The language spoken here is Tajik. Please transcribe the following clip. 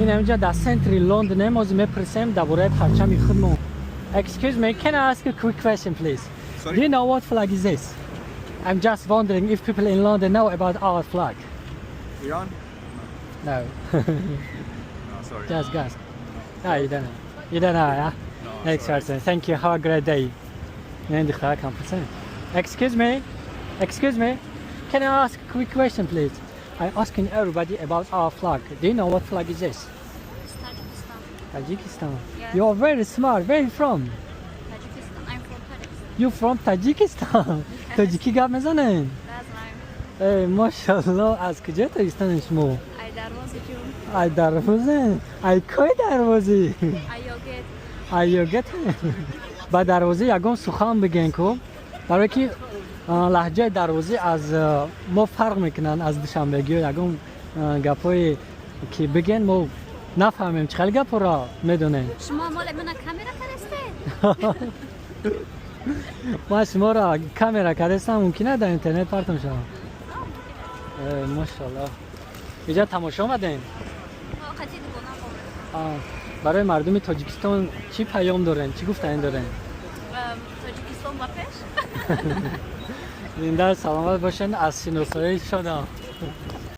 Ин ҳаминҷа дар центри Лондонем. Ҳозир мепурсем дар бораи парчами худмон. Excuse me, can I ask a quick question, please? Sorry? Do you know what flag is this? I'm just wondering if people in London know about our flag. Iran? No. No, sorry. Just guess. No, you don't know. You don't know, yeah? No, Next sorry. person. Thank you. Have a great day. Не, духтаракам пурсем. Excuse me. Excuse me. Can I ask a quick question, please? I'm asking everybody about our flag. Do you know what flag is this? It's Tajikistan. Tajikistan. Yes. You are very smart. Where are you from? Tajikistan. I'm from Tajikistan. You from Tajikistan? Тоҷикӣ гап мезанен? That's right. Эй, машалло, аз куҷо Тоҷикистон шумо? Ай Дарвози ҷун. Ай Дарвозен? Ай кой Дарвозӣ? Ай Йогет. Ай Йогет. Ба Дарвозӣ ягон сухан бигӯен ку, барое ки лаҳҷаи Дарвозӣ аз мо фарқ мекунанд, аз душанбегиё. Ягон гапҳое ки бигӯен, мо нафаҳмем, чӣ хел гапҳоро медонем. Шумо моли мана камера карасте? Ман шуморо камера кардастам, мумкин аст дар интернет партом шавам. Машалло, иҷа тамошо омадем. Қати дугона омадам. Барои мардуми Тоҷикистон чӣ паём дорем, чӣ гуфтанӣ дорем? Тоҷикистон ба пеш. Зинда, саломат бошед, аз шиносоӣ шодам.